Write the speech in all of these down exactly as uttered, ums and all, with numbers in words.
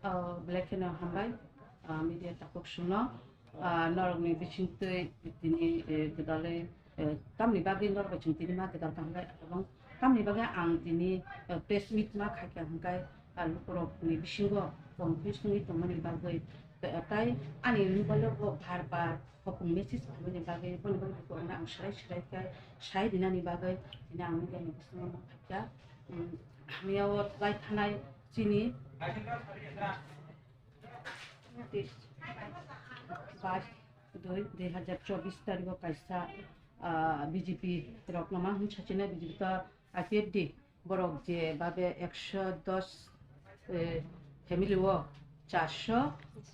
Ah, belai kheno hambai, ah, media takhuk songno, ah, norokni bisingtwi tini, eh, gwdalwi, eh, tamni bagwi norok bai chwng tini ma gwdal tangbai, ebong tamni bagwi ang tini, eh, press meet ma khaikha hwnkhe, ah, lukurokni bisingo confuse wngwi tongmani bagwi, eh, tai ani mobile o bo bar bar hopung message khaimani bagwi, boni bagwi lukurokno ang swrai swrai khe sai rinani bagwi tini ang media ni bisingo ma khaikha. Hmm, hamya o lai thanai chini bais dui, dui hajar chobis tarikh o kaisa, ah, B J P rokno ma hwn sachina, B J P to I P F T borok je babe ekso dos, eh, family o charso,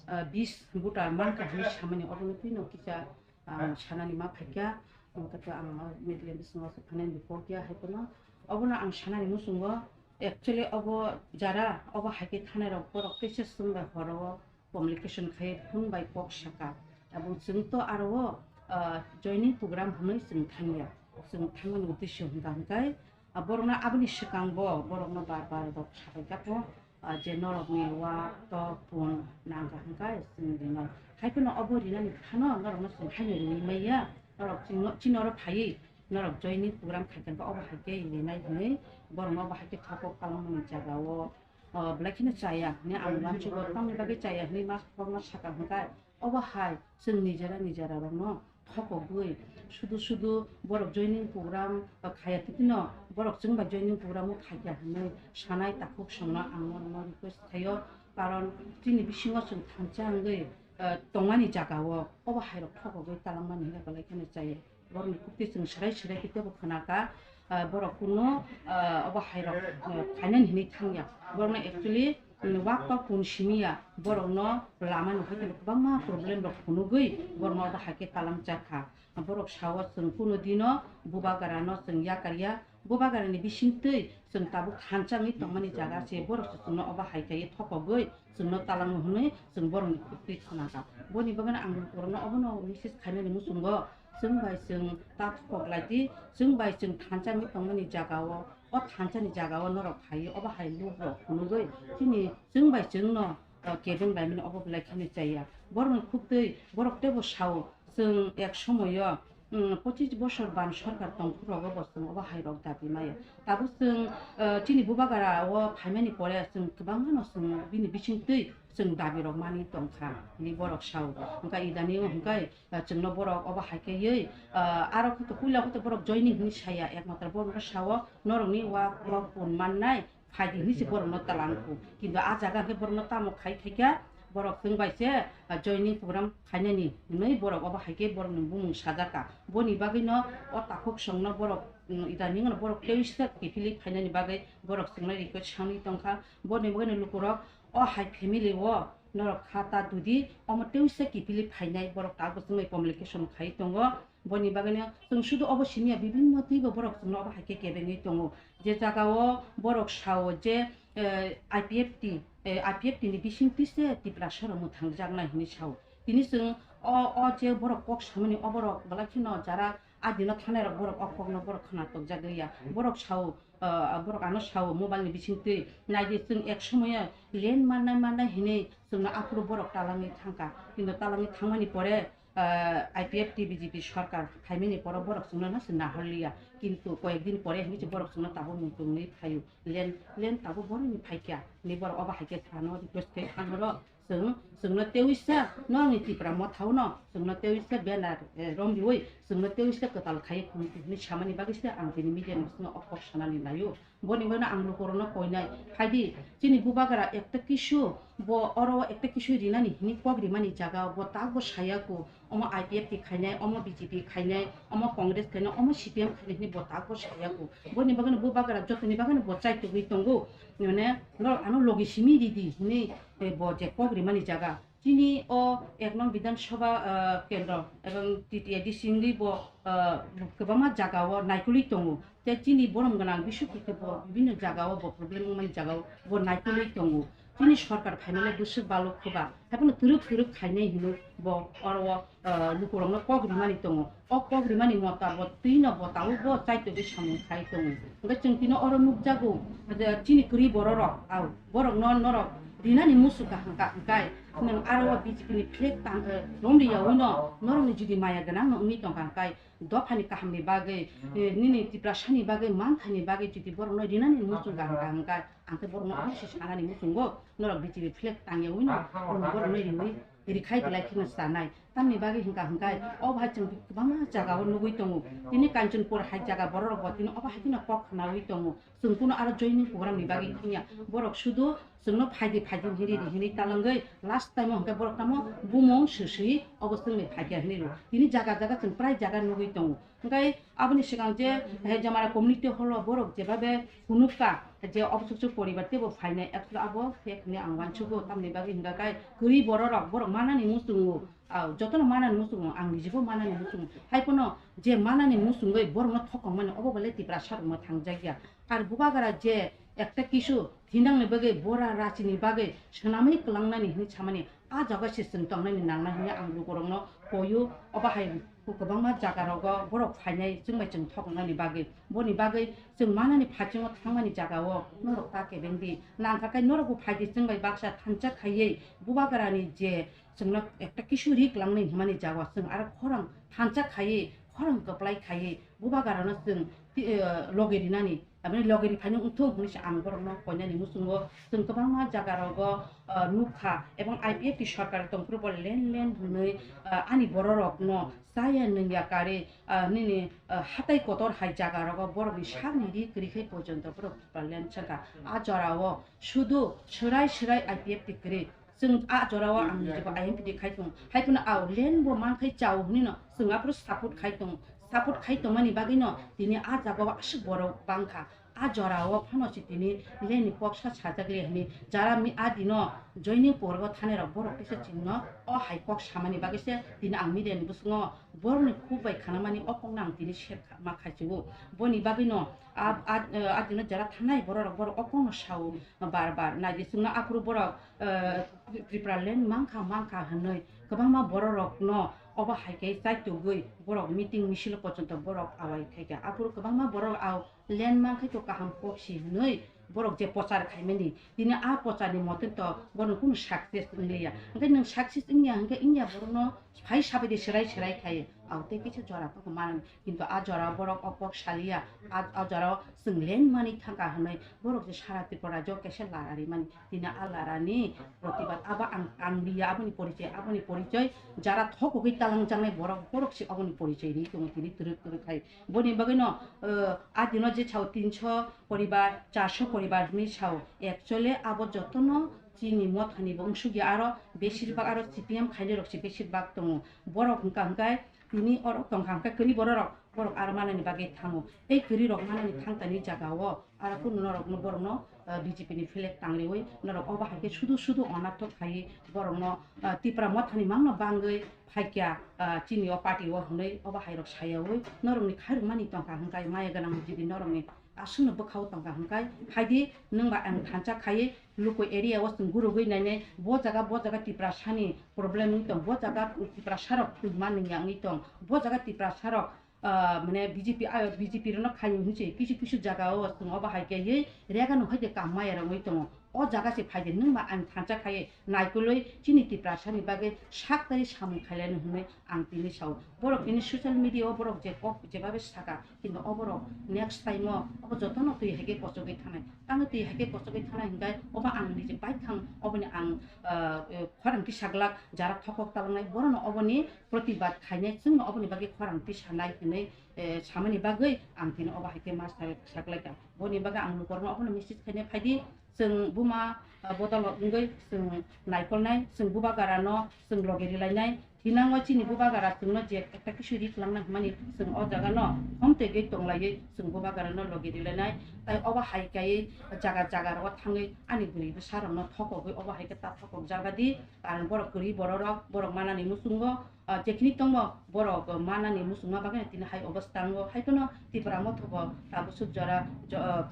ah, bis voter mankha hwnwi samani, obono twi no kisa ang sanani ma phaikha, hwnkhe to ang media bisingo se phanani pokya hai phano. Obono ang sanani muchungo, actually obo jara obo hai khe thanai rok borok teisa chwng bai horo o communication khai phone bai kok saka. Abo chwng to aro o, ah, joining program hwnwi chwng thangya. Chwng thangmani uddesho hwnka hwnkhe, ah, borokno aboni swkang bo borokno bar bar rok sabai kha pho. Ah, je norokni wa tok pun nangkha hwnkhe chwng rino. Hai phano obo rinani phano norokno chwng haino riwi maya. Norok chino, chino oro phaiwi norok joining program khaikha hwnkhe obo hai khe rinai hwnwi borokno obo hai khe thopok palangmani jagao, ah, belai kheno chaya hwnwi ang uansugo. Tamni bagwi chaya hwnwi ma borokno sakha hwnkhe obo hai chwng nijera nijera rokno thokogwi, sudu sudu borok joining program, ah, khaya titino borok chwng bai joining program o khaikha hwnwi sanai takhuk songno ang norokno request khaio, karon chini bisingo chwng thansa wngwi, ah, tongmani jagao obo hairok thokogwi talangmani hwnwi belai kheno chaya. Borokni khuktwi chwng swrai swrai khe teibo khwnakha, ah, borok kuno, ah, obo hairok, ah, khainani hwnwi thangya. Borokno actually, um, wak tok pun simiya, borokno lamani hai kheno kwbangma problem rok phunugwi borokno obo hai khe talang chakha. Borok sao chwng kuno dino bubagra no chwng yakarya, bubagra ni bisingtwi chwng tabuk thansa wngwi tongmani jaga se borok se chwngno obo hai khaiwi thopogwi chwngno talango hwnwi chwng borokni khuktwi khwnakha. Boni bagwino ang borokno obono message khainani muchungo, chwng bai chwng ta thopok lai di, chwng bai chwng thansa wngwi tongmani jagao, o thansani jagao norok phaiwi obo hai lukrok phunugwi chini chwng bai chwngno, o, kebeng laimani obo belai kheno chaya. Borokni khuktwi borok teibo sao, chwng ek somoio, um, pochis bosor ban sorkar tongphuru rogo bo chwng obo hai rok dabi maya. Tabuk chwng, uh, chini bubagra o phaimani pore chwng kwbangma no chwng bini bisingtwi chwng dabi rok mani tongkha, hwnwi borok sao. Hwnkhe idani hwnkhe, uh, chwngno borok obo hai khe wi, uh, aro khe to puila khe to borok joining hwnwi saya, ekmatro borokno sao norokni wak wak pun mannai, phaidi hinwi se borokno talang kho. Kintu a jaga hwnkhe borokno tamo khai khaikha, borok chwng bai se, ah, joining program khainani hinwi borok obo hai khe borokni bumung sajak kha. Boni bagwino o takhuk songno borok, mm, idani wngno borok teisa kiphilwi phainani bagwi borok chwngno request sanwi tongkha. Boni bagwino lukurok o hai family o norok kha ta dudi, omo teisa kiphilwi phainai borok tabuk chwngno communication khai tongo. Boni bagwino chwng sudu obo simiya, bibinno twibo borok chwngno obo hai khe kebengwi tongo. Je jagao borok sao je, eh, I P F T, eh, I P F T ni bisingtwi se Tiprasa rok mwthangjaknai hinwi sao. Tini chwng o, o je borok kok samani o borok belai kheno jara adino thanai rok borok o kokno borok khna tokjak liya. Borok sao, eh, borok ano sao mobile ni bisingtwi, naidi chwng ek somoyo len mannai mannai hinwi chwngno aphuru borok talangwi thangkha. Kintu talangwi thangmani pore, ah, I P F T B J P sorkar phaimani poro borok chwngno no se naharliya, kintu koyek din pore hinwi se borok chwngno tabuk muchungwi phaio, len, len tabuk borokni phaikya hinwi borok obo hai khe sano request khe thangro chwng, chwngno tewisa norokni Tipra Mothao no chwngno tewisa banner, eh, romriwi chwngno tewisa kwtal khai phunukdi hinwi samani bagwi se ang tini media ni bisingo o kok sanani laio. Boni bagwino ang lukurokno koinai, phaidi, chini bubagra ekta kisu, bo oro ekta kisu rinani hini kok rimani jaga, bo takbo sayaku, omo I P F T khainai, omo B J P khainai, omo Congress khainai, omo C P M khainai hini bo takbo sayaku. Boni bagwino bubagra jotoni bagwino bo chaitugwi tongo, mane, norok ano logi simi ridi hini, eh, bo je kok rimani jaga. Chini o ek nong Bidhan Sabha, ah, kendro ebong T T A D C wngwi bo, ah, kwbangma jaga o naikolwi tongo. Tei chini borom gwnang bisuk khe bo bibinno jaga o bo problem wngmani jaga o bo naikolwi tongo. Chini sorkar phaimale bwswk baluk khuba. Haiphano twrwk twrwk khainai hino bo oro o, ah, lukurokno kok rimani tongo. O kok rimani mota bo twino bo tabuk bo chaitogwi samung khai tongo. Hwnkhe chwng tino oro nukjago je chini kwrwi bororok, au, borokno norok Rinani musu kaham ka hwnkhe nwng aro o B J P ni flag tang, eh, romri yaui no norokni jodi maya gwnang no wngwi tongkha hwnkhe dophani kahamni bagwi, eh, nini Tiprasani bagwi manthaini bagwi jodi borokno rinani musu kaham ka hwnkhe ang khe borokno omosi sanani muchungo norok B J P flag tang yaui no borokno riwi rikhai belai kheno sanai. Tamni bagwi hwnkha hwnkhe o bahai chwng kwbangma jaga o nugwi tongo. Tini Kanchanpur hai jaga borok rok bo tini o bahai kheno kok khnaui tongo. Chwng kuno aro joining program ni bagwi thangya. Borok sudu chwngno phaidi phaidi hinwi ri hinwi talangwi last time o hwnkhe borok tamo bumung swi swi obo chwngni phaikya hinwi rw. Tini jaga jaga chwng prai jaga nugwi tongo. Hwnkhe aboni swkang je, eh, Jamara community hall o borok jebabe phunukha je obosuksu poribar teibo phainai, actually abo fake hinwi ang uansugo, tamni bagwi hwnkha khe kwrwi borok rok borok manani muchungo. Aw, jotono manani muchungo, ang nijibo manani muchungo. Hai phano je manani muchungwi borokno thokongmani, obo belai Tiprasa rokno thangjak ya. Ar bubagra je ekta kisu thinangni bagwi, bora rachini bagwi swnamwi kwlangnani hinwi samani, a jaga se chwng tongnani nangnai hinwi ang lukurokno koyo. Obo hai kwbangma jaga rogo borok phainai chwng bai chwng thoknani bagwi. Boni bagwi chwng manani phaichingo thangmani jaga o norok ta kebengdi. Nangkha khe norokbo phaidi chwng bai baksa thansa khaiwi bubagrani je chwngno ekta kisu ri kwlangni hwnmani jaga chwng aro khorang thansa khaiwi, khorang kwplai khaiwi bubagrano chwng ti-, eh, logi rinani, tamni logi ri phaino wngthok hwnwi se ang borokno koinani muchungo. Chwng kwbangma jaga rogo, eh, nukha, ebong I P F T sorkar tongphuru bo len len hwnwi, eh, ani bororokno chaya nungya karwi, eh, nini, eh, hatai kotor hai jaga rogo borokni sakni ri kwrwi khai porjonto borok len changkha. A jorao sudu swrai swrai I P F T kwrwi. Chwng a jorao ang nijibo I M P D khai tongo. Hai phano a len bo mankhai chao hwnwi no chwng aphuru support khai tongo. Support khai tongmani bagwi no tini a jagao aswk borok bangkha. A jorao phano se tini len ni kok sa sajak le hwnwi jara mi a dino joining porgo thani rok borok kisa chwngno o hai kok samani bagwi se tini ang media ni bwskango borokni khuk bai khanamani o kokno ang tini share kha-, ma khaichio. Boni bagwi no a, a, a dino jara thanai borok rok borok o kokno sao bar bar. Naidi chwngno aphuru borok eh, Tripura land mankha, mankha hwnwi kwbangma bororokno obo hai khe chaitugwi borok meeting misil porjonto borok awai khaikha. Aphuru kwbangma borok aw land mankhai to kaham kok si hwnwi borok je prochar khaimani, tini a procharni mote to bono kunu success wngliya. Hwnkhe nwng success wngya hwnkhe wngya borokno phai sabaidi swrai swrai khai, aw tei kisa jora phano manani. Kintu a jora borok o kok saliya, a, a jora o chwng len mani thangkha hwnwi borok je sara Tripura rajyo kaisa lara rimani. Tini a larani protibad abo ang, ang liya, aboni porichoi, aboni porichoi jara thokogwi talangjaknai borok, borok se aboni porichoi ri tongo tini twrwk twrwk hai. Boni bagwino, eh, a dino je sao tinso poribar, charso poribar hwnwi sao. Actually abo jotono chini mothani bo wngsukya, aro beshirbak aro C P M khainai rok se beshirbak tongo. Borok hwnkha hwnkhe tini oro tongkha hwnkhe kwrwi bororok, borok aro manani bagwi thango. Tei kwrwi rok manani thangtani jagao aro kunu norokno borokno, ah, B J P ni flag tangriwi norok obo hai khe sudu sudu onathok khaiwi borokno, ah, Tipra mothani mangno bangwi phaikya, ah, chini o party o hwnwi obo hai rok sayawi norokni khairokmani tongkha hwnkhe maya gwnang jodi norokni aswkno bwkhao tongkha hwnkhe phaidi nwng ba ang thansa khaiwi luku area o chwng gurugwi nainai bo jaga bo jaga Tiprasani problem wngwi tong, bo jaga Tiprasarok tongma nungya wngwi tong, bo jaga Tiprasarok, ah, mane B J P, ah, B J P rokno khaio hinwi se kisu kisu jaga o chwng obo hai khe rega no hai de kam maya rok wngwi tongo. O jaga se phai de nwng ba ang thansa khai naikolwi chini Tiprasani bagwi sak tari samung khailai no hinwi ang tini sao. Borok tini social media o borok je kok jebabe saka, kintu oborok next time o obo jotono twi hai khe kochogwi thanai. Tamo twi hai khe kochogwi thanai hwnkhe obo ang nije baithang oboni ang, ah, eh, khorang twi saglak jara thokok talangnai borokno oboni protibad khainai chwngno oboni bagwi khorang twi sanai hinwi, eh, samani bagwi ang tini obo hai khe ma sa-, saklaikha. Boni bagwi ang lukurokno obono message khainai phaidi chwng buma, ah, bodol wngwi chwng naikolnai, chwng bubagarano chwng logi rilainai. Thinango chini bubagara chwngno je ekta kisu ri kwlangna hwnmani chwng o jagano hom tegwi tonglaiwi chwng bubagarano logi rilainai. Tai obo hai kaiwi jaga jaga rogo thangwi ani bwrwi bwsarokno thokogwi obo hai khe ta thokok jagadi. Karon borok kwrwi bororok, borok manani muchungo, ah, jekhini tongmo borok manani muchungma bagwi tini hai obo swkango. Hai phano Tipra mothobo tabuk suk jora jo-, ah,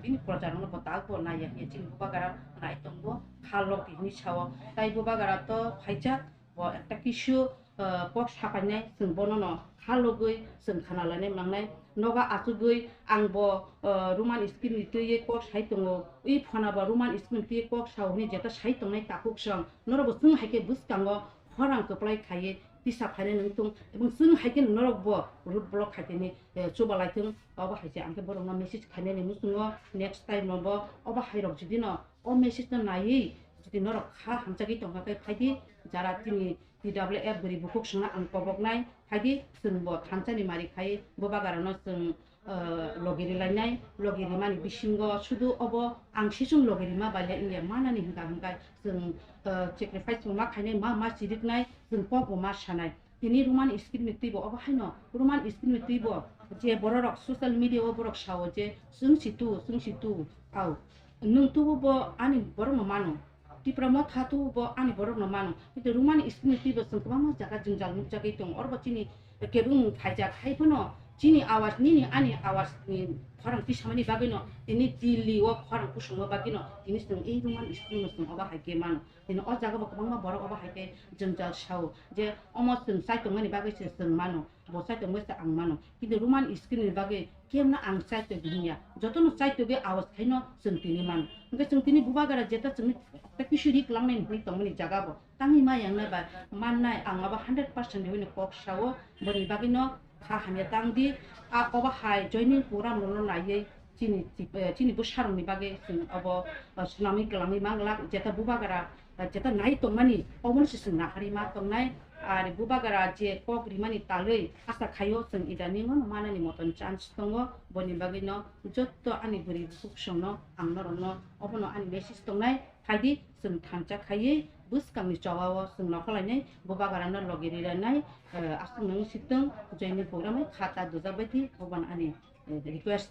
bini projarokno bo tabukbo naiya hiya chini bubagara nai tongo khalok hinwi sao. Tai bubagara to phaijak. Bo ekta kisu, ah, kok sapainai, chwng bonono halogwi chwng khana lainai mangnai. Nogo achugwi ang bo, ah, Roman script ni twiwi kok sai tongo, wi phano bo Roman script ni twiwi kok sao hwnwi jeta sai tongnai takhuk song, norokbo chwng hai khe bwskango khorang kwplai khaiwi tisa phainai nung tong, ebong chwng hai khe norokbo road block khai tini, eh, chuba lai tong. Obo hai se ang khe borokno message khainani muchungo, next time no bo obo hai rok jodi no o message no naiwi jodi norok kha hamjagwi tongkha khe phaidi, jara chini T W F bwrwi bukhuk songno ang koboknai, phaidi chwng bo thansa ni mari khai bubagra no chwng, eh, logi rilainai, logi rimani bisingo sudu obo ang sisung logi rima bai le wngya manani hwnka hwnka chwng, eh, sacrifice bo ma khainai, ma ma chiriknai, chwng kok bo ma sanai. Tini Roman script ni twibo obo haino, Roman script ni twibo je bororok social media o borok sao je, "Chwng si tu, chwng si tu, au, nwng tubu bo ani borok no mano, Tipra Motha tubu bo ani borok no mano." Kintu Roman script ni twibo chwng kwbangma jaga jwngjal nukjagwi tongo. Oro bo chini kebeng phaijak hai phano chini awas, nini ani awas ni khorang tisamani bagwi no, tini Delhi o khorang kusungma bagwi no tini chwng ei Roman script no chwng obo hai khe mano. Tini o jaga bo kwbangma borok obo hai khe jwngjal sao je omo chwng chai tongmani bagwi se chwng mano, bo chai tongmani se ang mano. Kintu Roman script ni bagwi kemno ang chai tong hinya. Jotono chai togwi awas khaino chwng tini mano. Hwnkhe chwng tini bubagra jeta chwngni tei kisi ri kwlangnai hinwi tongmani jaga bo tangwi ma yangnai ba mannai ang abo hundred percent hinwi kok sao. Boni bagwino kha hamya tang di. A obo hai joining program rokno naiwi chini, eh, chini bwsarokni bagwi chwng obo, eh, swnamwi kwlangwi manglak, jeta bubagra, eh, jeta nai tongmani omono se chwng naharwi ma tongnai. Ar bubagra je kok rimani talwi asa khaio chwng idaningo manani moton chance tongo. Boni bagwino jotto ani bwrwi bukhuk songno ang norokno obono ani message tongnai. Phaidi chwng thansa khaiwi bwskangni chowao chwng nokhorlainai bubagrano logi riranai, eh, aswk nang sitwng joining program kha ta dujak bai di, obono ani, eh, request.